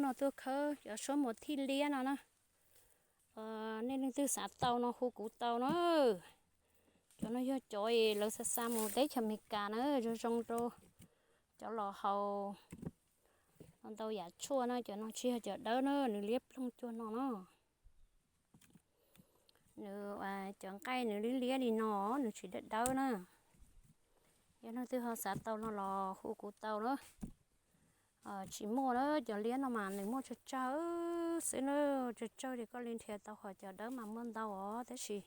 No tuaj khawb cov suab mus thij liab no na. Nej leej twg xav tau no hu kuv tau na. Cov no yog cov lawv xa xa mus teb chaws Amelikas na, zoo zoo rau cov los haus ntau yam tshuaj na. Cov no tsis yog cov dawb na, nws liab ploog cuag no na. Nws, cov nqaij nws liab liab li no, nws tsis dawb dawb na. Yog leej twg ho xav tau no los hu kuv tau na. Tsis muaj na, cov liab no mas nws muaj tsawg tsawg xwb na, tsawg tsawg li koj li nrhiav tau, ho cov dawb mas muaj ntau os, tab sis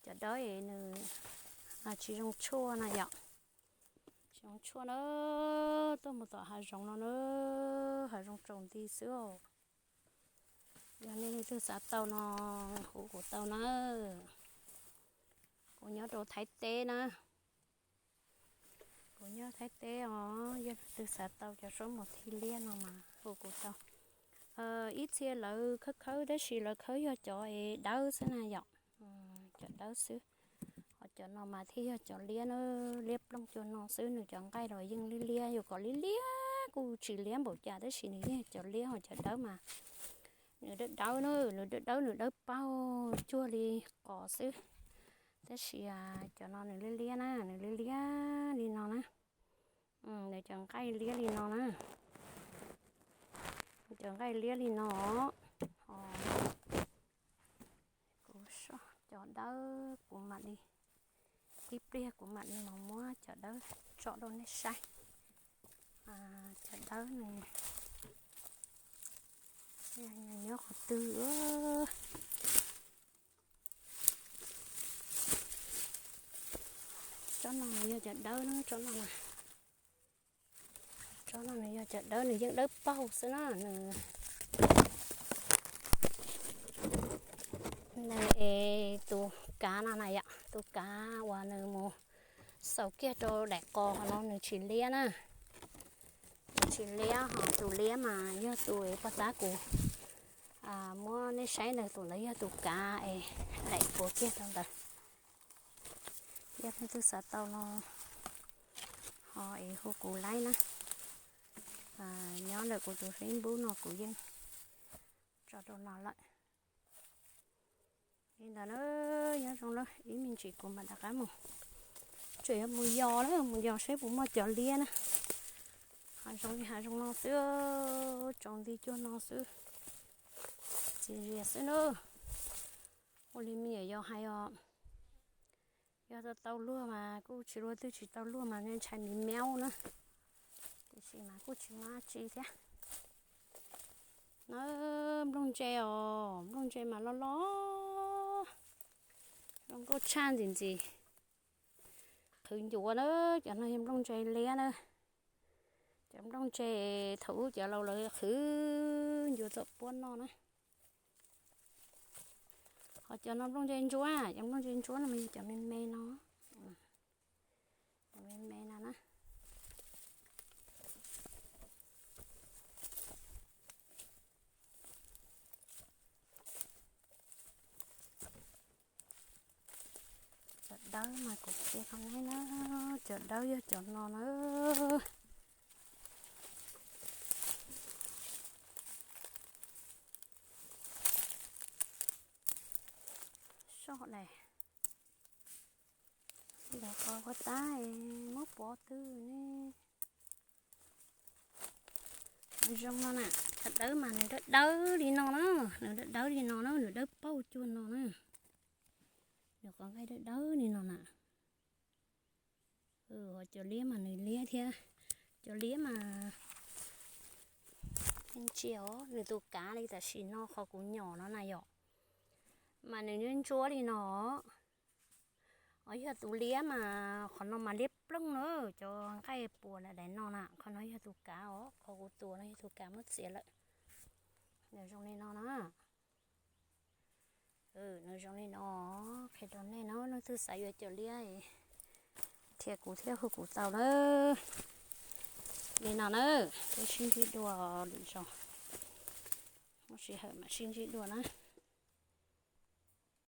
cov dawb es nws tsis zoo tshuaj na yom. Tsis zoo tshuaj na, tuaj mus tom hav zoov no na, hav zoov tsaus nti xwb os. Yog nej leej twg xav tau no hu kuv tau na. Kuv nyob rau Thaib teb na. Kuv nyob Thaib teb os, yog leej twg xav tau cov suab mus thij liab no mas hu kuv tau. Ib txhia lawv khawb khawb tab sis lawv khawb yog cov dawb xwb na yom. Cov dawb xwb. Ho cov no mas thiaj yog cov liab na, liab ploog cuag no xwb, nws cov nqaij los yeej liab liab, yuav kom liab liab kuj tsis liab npaum cas tab sis nws yeej yog cov liab, ho cov dawb mas nws dawb dawb na, nws dawb dawb nws dawb paug cuag li qos xwb. Tab sis cov no nws liab liab na, nws liab liab li no na. Nws cov nqaij liab li no na. Cov nqaij liab li no. Kuv soj cov dawb kuv mam li, ib pliag kuv mam li mus muab cov dawb tso rau nej saib. Cov dawb nws nyob qhov twg. Tsob no nws yog cov dawb na, tsob no na. Tsob no nws yog cov dawb, nws yeej dawb paug xwb na. Nws, nws es tus kav no na yom, tus kav uas nws mus xaus kiag rau daim qos hov no nws tsis liab na. Nws tsis liab, ho tus liab mas yog tus es poj tab kuv muab nej saib ntawd, tus ntawd yog tus kav es daim puas kiag rau ntawd. Yog leej twg xav tau no ho es hu kuv laib na. Nyob ntawm kuv tus Facebook no kuv yeej tso rau no lawm. Li ntawd na, nyob zoo na, ib me ntsis kuv mam rov qab mus. Tseem yuav mus yos na, mus yos seb puas muaj cov liab na. Hav zoov li hav zoov no xwb, tsaus nti cuag no xwb. Txias zias xwb na. Ua li me nyuam yaus hais os, yog tau tau luag mas kuj tsis luag twg tsis tau luag mas ntshai me meub na. Tiam sis mas kuj tsis muaj dab tsi thiab. Na, nplooj ntse os, nplooj ntse mas loj loj, zoo nkauj tshaj ntxim ntxim. Qhwv ncuav na, cov no yog nplooj ntse liab na. Cov nplooj ntse thaum ub cov laus lawv qhwv ncuav txom puab noj na. Ho cov no nplooj ntse ntsuab, cov nplooj ntse ntsuab no mas yog cov me me no. Cov me me no na. Cov dawb mas kuv qhia rau nej na, cov dawb yog cov no na. Soj dais, ntawm qhov huab tab muab pov twg ne. Zoo no na, cov dawb mas nws dawb dawb li no na, nws dawb dawb li no na, nws dawb paug cuag no na. Nws qhov nqaij dawb dawb li no na. Ho cov liab mas nws liab thiab. Cov liab mas ntsia os, nws tus kav li tam sim no qhov kuv nyom no na yom, mas nws ntsuab ntsuab li no. Os, yog tus liab mas qhov no mas liab ploog na, cov nqaij puas daim daim no na, qhov no yog tus kav os, qhov kuv tua no yog tus kav muab txiav lawm. Nws zoo li no na. Nws zoo li no, qhia rau nej no, leej twg xav yuav cov liab, qhia kuv thiab hu kuv tau na. Li no na, peb sib ntsib dua lwm zaus, muaj sij hawm mam sib ntsib dua na.